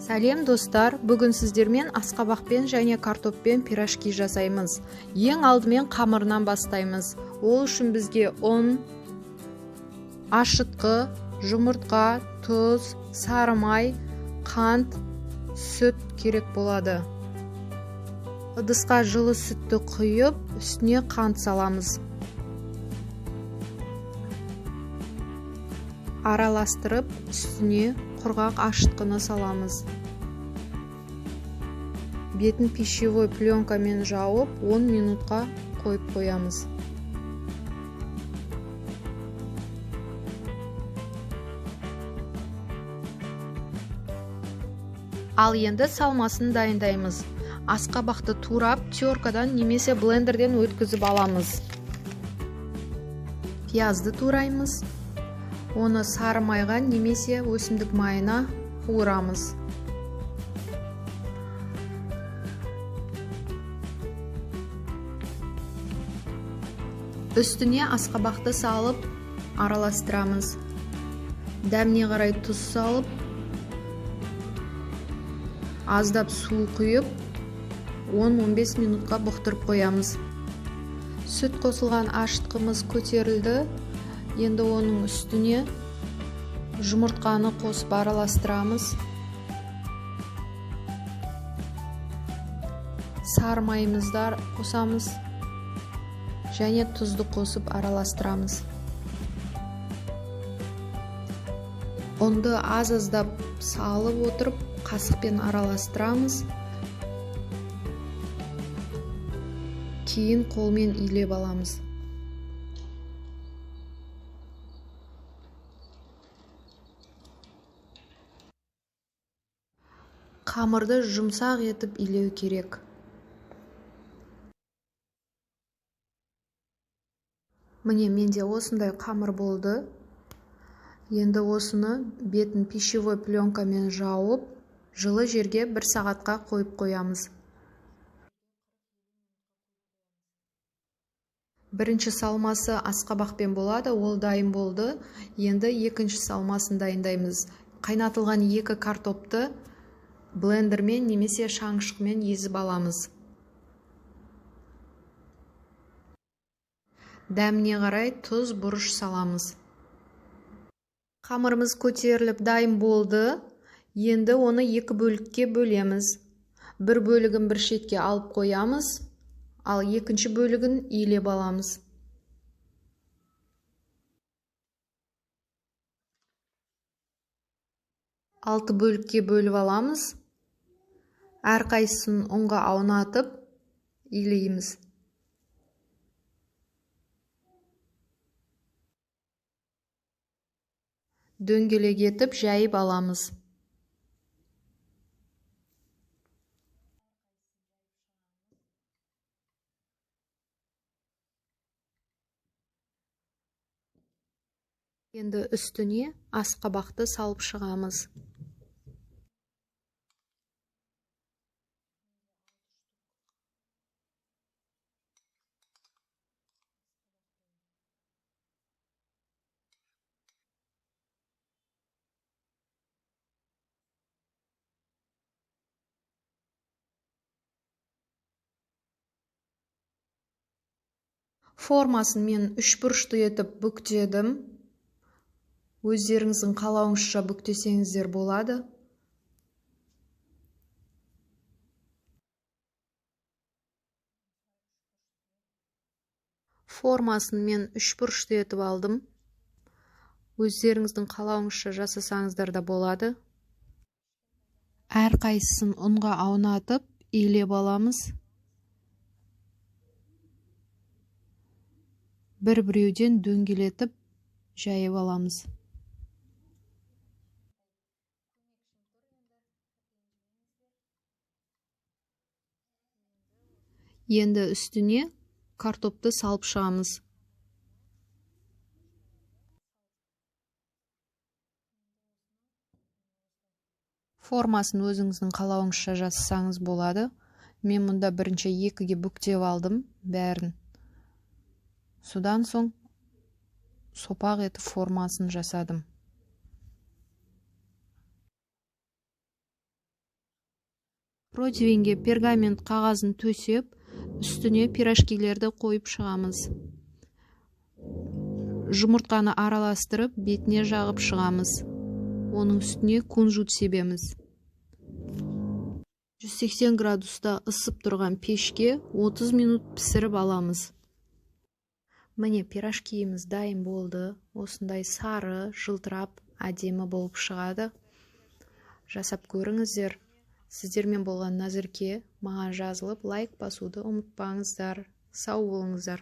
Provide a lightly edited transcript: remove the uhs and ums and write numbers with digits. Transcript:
Сәлем достар, бүгін сіздермен асқабақпен және картоппен пирожки жасаймыз. Ең алдымен қамырынан бастаймыз. Ол үшін бізге ұн, ашытқы, жұмыртқа, тұз, сары май, қант, сүт керек болады. Ыдысқа жылы сүтті құйып, үстіне қант саламыз. Араластырып, үстіне құрғақ ашытқыны саламыз. Бетін пищевой пленкамен жауып, 10 минутқа қойып қоямыз. Ал енді салмасын дайындаймыз. Асқабақты турап, теркадан немесе блендерден өткізіп аламыз. Пиязды тураймыз. Оны сары майға немесе өсімдік майына қуырамыз. Үстіне асқабақты салып араластырамыз. Дәміне қарай тұз салып, аздап су құйып, 10-15 минутқа бұқтырып қоямыз. Сүт қосылған ашытқымыз көтерілді. Енді оның үстіне жұмыртқаны қосып араластырамыз. Сары майымызды қосамыз және тұзды қосып араластырамыз. Ұнды аз-аздап салып отырып, қасықпен араластырамыз. Кейін қолмен илеп аламыз. Қамырды жұмсақ етіп илеу керек. Міне, менде осындай қамыр болды. Енді осыны бетін пищевой пленкамен жауып, жылы жерге 1 сағатқа қойып қоямыз. Бірінші салмасы асқабақпен болады, ол дайын болды. Енді екінші салмасын дайындаймыз. Қайнатылған 2 картопты блендермен немесе шаңшықмен езіп аламыз. Дәміне қарай тұз, бұрыш саламыз. Қамырымыз көтеріліп дайын болды. Енді оны 2 бөлікке бөлеміз. Бір бөлігін бір шетке алып қоямыз, ал екінші бөлігін илеп аламыз. 6 бөлікке бөліп аламыз. Әрқайсысын ұнға аунатып, илейміз. Дөңгелек етіп жайып аламыз. Енді үстіне асқабақты салып шығамыз. Формасын мен 3 бұрышты етіп бүктедім. Өздеріңіздің қалауыңызша бүктесеңіздер болады. Формасын мен 3 бұрышты етіп алдым. Өздеріңіздің қалауыңызша жасасаңыздар да болады. Әрқайсысын ұнға аунатып, илеп аламыз. Бір-біреуден дөңгелетіп жайып аламыз. Енді үстіне картопты салып шығамыз. Формасын өзіңіздің қалауыңызша жасасаңыз болады. Мен мұнда бірінші 2-ге бүктеп алдым бәрін. Содан соң сопақ етіп формасын жасадым. Противеньге пергамент қағазын төсеп, үстіне пирожкилерді қойып шығамыз. Жұмыртқаны араластырып, бетіне жағып шығамыз. Оның үстіне кунжут себеміз. 180 градуста ысып тұрған пешке 30 минут пісіріп аламыз. Міне, пирожкиіміз дайын болды. Осындай сары, жылтырап, әдемі болып шығады. Жасап көріңіздер. Сіздермен болған Назерке. Маған жазылып, лайк басуды ұмытпаңыздар. Сау болыңыздар.